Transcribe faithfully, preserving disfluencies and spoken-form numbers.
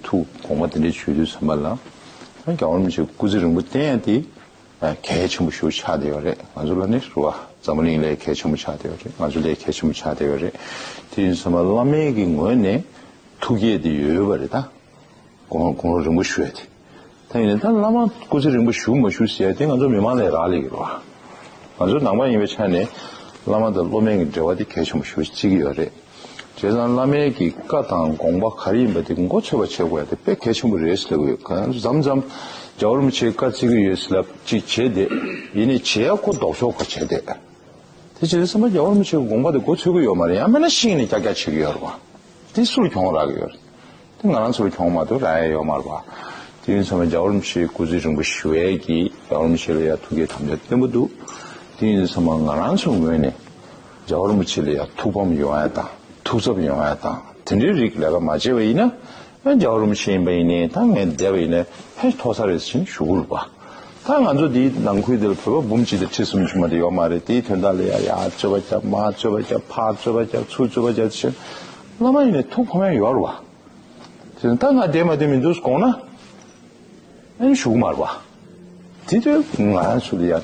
ཐུགས་དགོངས་པ་དེ་འདྲ་ཞུ་དུས་ཙམ་པ་ལ། རྒྱལ་བ་རིན་པོ་ཆེ་སྐུ་ཚེ་རིང་པོ་བརྟན་ཡ་དེ་གལ་ཆེན་པོ་ཞིག་ཆགས་བསྡད་ཡོད་རེད། ང་ཚོ་ལ་ནི་རེད་བ། འཛམ་བུ་གླིང་ལ་གལ་ཆེན་པོ་ཆགས་བསྡད་ཡོད་རེད། ང་ཚོ་ལ་གལ་ཆེན་པོ་ཆགས་བསྡད་ཡོད་རེད། དེ་ཡིན་ཙམ་པ་བླ་མའི་གི་ངོས་ནས་ཐུགས་བསྐྱེད་དེ་ཡོད་པ་རེད་ད། དགུང་དགུང་ལོ་རིང་པོ་བཞུགས་ཡ་དེ། ད་ཡིན་ནའི་ད་བླ་མ་སྐུ་ཚེ་རིང་པོ་བཞུགས་མ་བཞུགས་ཟེར་ཡ་དེ་ང་ཚོ་མི་མང་ལ་རག་ལས་ཡོད་རེད་བ། ང་ཚོ་ནང་པ་ཡིན་པའི་ཆ་ནས་བླ་མ་དང་སློབ་མའི་གི་འབྲེལ་བ་དེ་གལ་ཆེན་པོ་ཞིག་བརྩི་གི་ཡོད་རེད། བྱས་ཙང་བླ་མའི་གི་བཀའ་དང་དགོངས་པ་ག་རེ་ཡིན་པ་དེ་མགོ་ཚོད་པ་བྱེད་དགོས་ཡ་དེ་དཔེ་གལ་ཆེན་པོ་རེད་ཟེར་ལབ་ཀྱི་ཡོད། གང་ཡང་མཚམས་མཚམས་རྒྱལ་བ་རིན་པོ་ཆེའི་བཀའ་བརྩི་གི་ཡོད་ཟེར་ལབ་ཅིག་བྱས་ཏེ། ཡིན་ནའི་བྱེད་ཡ་ཁོ་ལྡོག་ཕྱོགས་ཁ་བྱས་ཏེ། དེ་བྱས་ཙང་རྒྱལ་བ་རིན་པོ་ཆེའི་དགོངས་པ་དེ་མགོ་ཚོད་ཀྱི་ཡོད་མ་རེད། ཡང་མིན་ན་ཤིང་ནས་ཀྱག་ཀྱག་བྱེད་ཀྱི་ཡོད་རེད་བ། དེ་སུ་ལ་གྱོང་རག་གི་ཡོད་རེད། དེ་ང་རང་ཚོ་ལ་གྱོང་མ་གཏོགས་རག་ཡ་ཡོད་མ་རེད་བ། དེ་ཡིན་ཙང་རྒྱལ་བ་རིན་པོ་ཆེའི་སྐུ་ཚེ་རིང་པོ་ཞུ་ཡས་ཀྱི་རྒྱལ་བ་རིན་པོ་ཆེ་ལ་ཡ་ཐུགས་བསྐྱེད་དམ་བཅའ་བརྟན་པོ་འདུག་དེ་ཡིན་ཙང་ང་རང་ཚོའི་ངོས་ནས་རྒྱལ་བ་རིན་པོ་ཆེ་ལ་ཡ་ཐུགས་ཕམ་ཡོང་ཡ་དང་ཐུགས་འཚབ་ཡོང་ཡ་དང་དེ་འདྲའི་རིགས་ལས་ཀ་མ་བྱས་པ་ཡིན་ན། ཨ་རྒྱལ་བ་རིན་པོ་ཆེ་ཡིན་པ་ཡིན་ནའི་ད་ངས་བསྡད་པ་ཡིན་ནའི་ཕན་ཐོགས་ས་རེད་ཟེར་ཞུ་གི་རེད་པ། ད་ང་ཚོ་འདིའི་ནང་ཁུལ་འདིར་བོད་པ་འབུམ་གཅིག་དང་ཁྲི་སུམ་ཅུ་མ་གཏོགས་ཡོད་མ་རེད། དེའི་དོན་དག་ལ་ཡ་ཡར་རྩོད་པ་རྒྱབ། མར་རྩོད་པ་རྒྱབ། ཕར་རྩོད་པ་རྒྱབ། ཚུར་རྩོད་པ་རྒྱབ་བྱས། བླ་མ་ཡིན་ནའི་ཐུགས་ཕམ་ཡ་ཡོད་རེད་པ། དེ་ད་ང་བསྡད་མ་བསྡད་མི་འདུག་དགོངས་ན་ཨ་ནི་ཞུ་གི་མ་རེད་པ། དེ་དུས་ང་རང་ཚོ་ལ་ཡ།